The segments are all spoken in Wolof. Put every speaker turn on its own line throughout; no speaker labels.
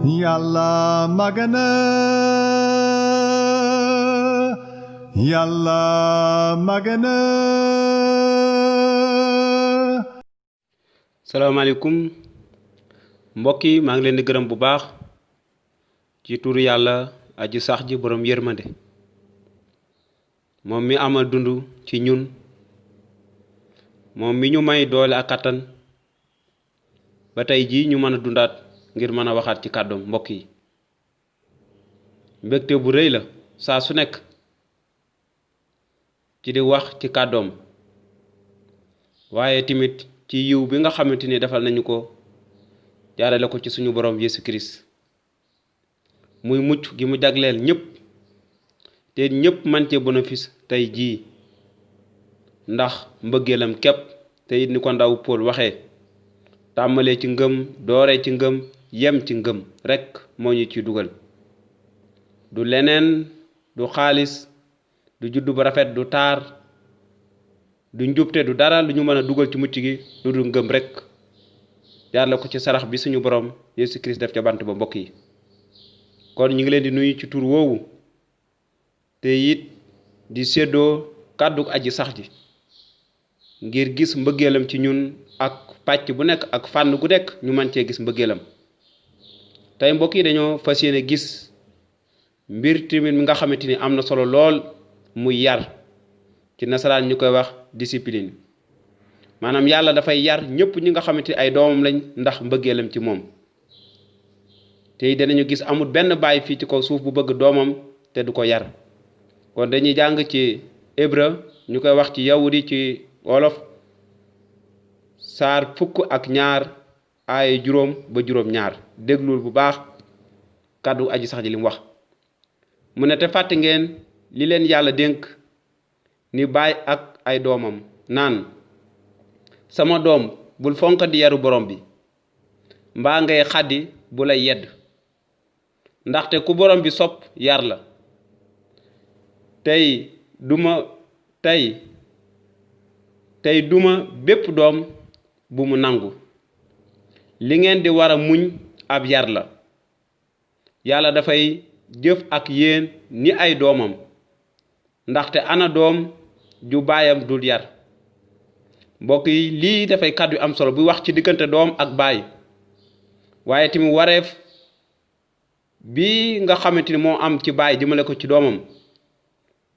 Yàlla magana Yàlla magana.
salaamaaleykum mbokk yi maa ngi leen di gërëm bu baax ci turu yàlla aji sax ji borom yërmande moom mi amal dund ci ñun moom mi ñu may doole ak kattan ba tey jii ñu mën a dundaat ngir mën a waxaat ci kàddoom mbokk yi mbégte bu rëy la saa su nekk ci di wax ci kàddoom waaye tamit ci yiw bi nga xamante ni defal nañu ko jaarale ko ci suñu borom Yesu Christ muy mucc gi mu jagleel ñëpp te ñëpp man cee bénéfice tey jii ndax mbëggeelam képp te it ni ko ndaw Paul waxee tàmmalee ci ngëm dooree ci ngëm yem ci ngëm rekk moo ñu ci dugal du leneen du xaalis du juddu bu rafet du taar du njubte du dara lu ñu mën a dugal ci mucc gi lu dul ngëm rekk jaar la ko ci sarax bi suñu borom Yesu Christ def ca bant ba mbokk yi kon ñu ngi leen di nuyu ci tur woowu te it di séddoo kàddu aji sax ji ngir gis mbëggeelam ci ñun ak pàcc bu nekk ak fànn gu nekk ñu mën cee gis mbëggeelam tey mbokk yi dañoo fas yéene gis mbir tamit mi nga xamante ni am na solo lool muy yar ci nasaraan ñu koy wax discipline maanaam yàlla dafay yar ñëpp ñi nga xamante ni ay doomam lañ ndax mbëggeelam ci moom te danañu gis amul benn baay fii ci kaw suuf bu bëgg doomam te du ko yar kon dañuy jàng ci hébreu ñu koy wax ci yawudi ci wolof saar 12 aaya 0 ba 2 déglul bu baax kàddu aji sax ji li mu wax mu ne te fàtte ngeen li leen yàlla dénk ni baay ak ay doomam naan sama doom bul fonk di yaru borom bi mbaa ngay xaddi bu lay yedd ndaxte ku borom bi sopp yar la tey duma bépp doom bu mu nangu li ngeen di war a muñ ab yar la yàlla dafay jëf ak yéen ni ay doomam ndaxte ana doom ju baayam dul yar mbokk yi lii dafay kàddu yu am solo bu wax ci diggante doom ak baay waaye tamit wareef bi nga xamante ni moo am ci baay jëmale ko ci doomam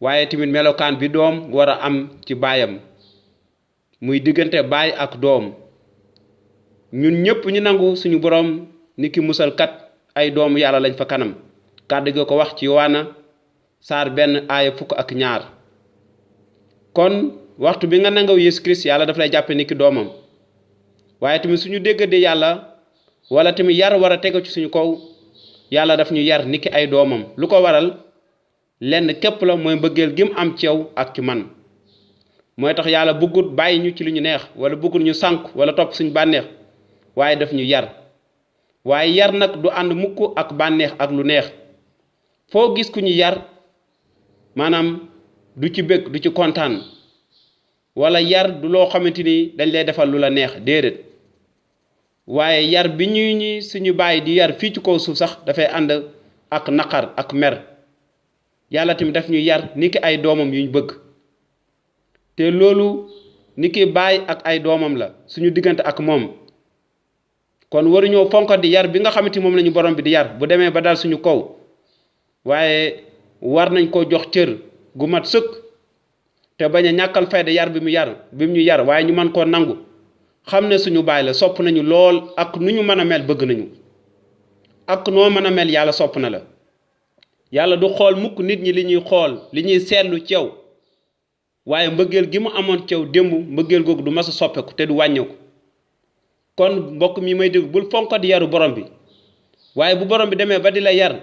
waaye tamit melokaan bi doom war a am ci baayam muy diggante baay ak doom ñun ñëpp ñu nangu suñu borom ni ki musalkat ay doomu yàlla lañ fa kanam kàddu gi ko wax ci Yowaana saar 1 aaya 12 kon waxtu bi nga nangaw Yesu Christ yàlla daf lay jàppe ni ki doomam waaye tamit suñu déggade yàlla wala tamit yar war a tegu ci suñu kaw yàlla daf ñu yar ni ki ay doomam lu ko waral lenn képp la mooy mbëggeel gi mu am ci yow ak ci man mooy tax yàlla bëggut bàyyi ñu ci lu ñu neex wala bëggut ñu sànk wala topp suñu bànneex waaye daf ñu yar waaye yar nag du ànd mukk ak bànneex ak lu neex foo gis ku ñu yar maanaam du ci bëgg du ci kontaan wala yar du loo xamante ni dañ lay defal lu la neex déedéet waaye yar bi ñi suñu bàyyi di yar fii ci kaw suuf sax dafay ànd ak naqar ak mer yàlla tamit daf ñu yar ni ki ay doomam yuñ bëgg te loolu ni ki bàyyi ak ay doomam la suñu diggante ak moom kon waruñoo fonk di yar bi nga xamante moom lañu borom bi di yar bu demee ba dal suñu kaw waaye war nañ ko jox cër gu mat sëkk te bañ a ñàkkal fayda yar bi mu ñu yar waaye ñu mën koo nangu xam ne suñu baay la sopp nañu lool ak nu ñu mën a mel bëgg nañu ak noo mën a mel yàlla sopp na la yàlla du xool mukk nit ñi li ñuy xool li ñuy seetlu ci yow waaye mbëggeel gi mu amoon ci yow démb mbëggeel googu du mas a soppeeku te du wàññeeku kon mbokk mi may dégg bul fonk di yaru borom bi waaye bu borom bi demee ba di la yar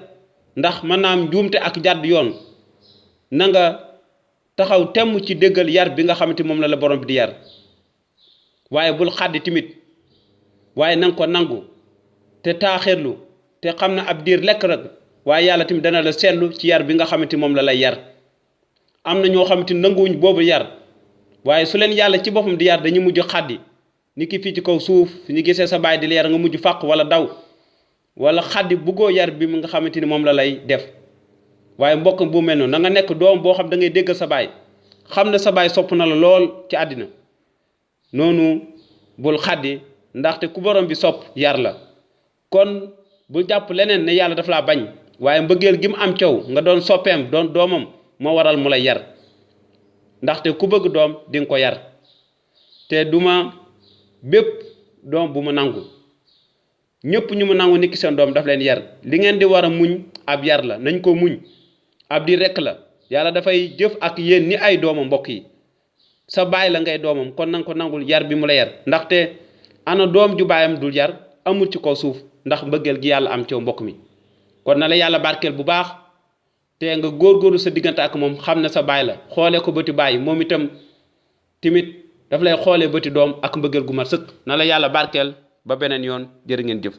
ndax mën naa am njuumte ak jàdd yoon na nga taxaw temm ci déggal yar bi nga xamante moom la borom bi di yar waaye bul xàddi timit waaye nanga ko nangu te taaxirlu te xam na ab diir lekk rek waaye yàlla tamit dana la seetlu ci yar bi nga xamante moom la lay yar am na ñoo xamante nanguwuñ boobu yar waaye su leen yàlla ci boppam di yar dañu mujj xàddi ni ki fii ci kaw suuf ñu gisee sa baay di la yar nga mujj fàq wala daw wala xaddi buggoo yar bi nga xamante ni moom la lay def waaye mbokk bu mel noonu na nga nekk doom boo xam da ngay déggal sa baay xam ne sa baay sopp na la lool ci àddina noonu bul xaddi ndaxte ku borom bi sopp yar la kon bul jàpp leneen ne yàlla daf laa bañ waaye mbëggeel gi mu am caw nga doon soppeem doon doomam moo waral mu lay yar ndaxte ku bëgg doom di nga ko yar te duma bépp doom bu mu nangu ñëpp ñu mu nangu niki seen doom daf leen yar li ngeen di war a muñ ab yar la nañ ko muñ ab di rekk la yàlla dafay jëf ak yéen ni ay doomam mbokk yi sa baay la ngay doomam kon nanga ko nangul yar bi mu la yar ndaxte ana doom ju baayam dul yar amul ci kaw suuf ndax mbëggeel gi yàlla am ci mbokk mi kon na la yàlla barkeel bu baax te nga góorgóorlu sa diggante ak moom xam ne sa baay la xoolee ko bëti baay moom itam timit daf lay xoolee bëti doom ak mbëggeel gu mat sëkk na la yàlla barkeel ba beneen yoon jërë ngeen jëf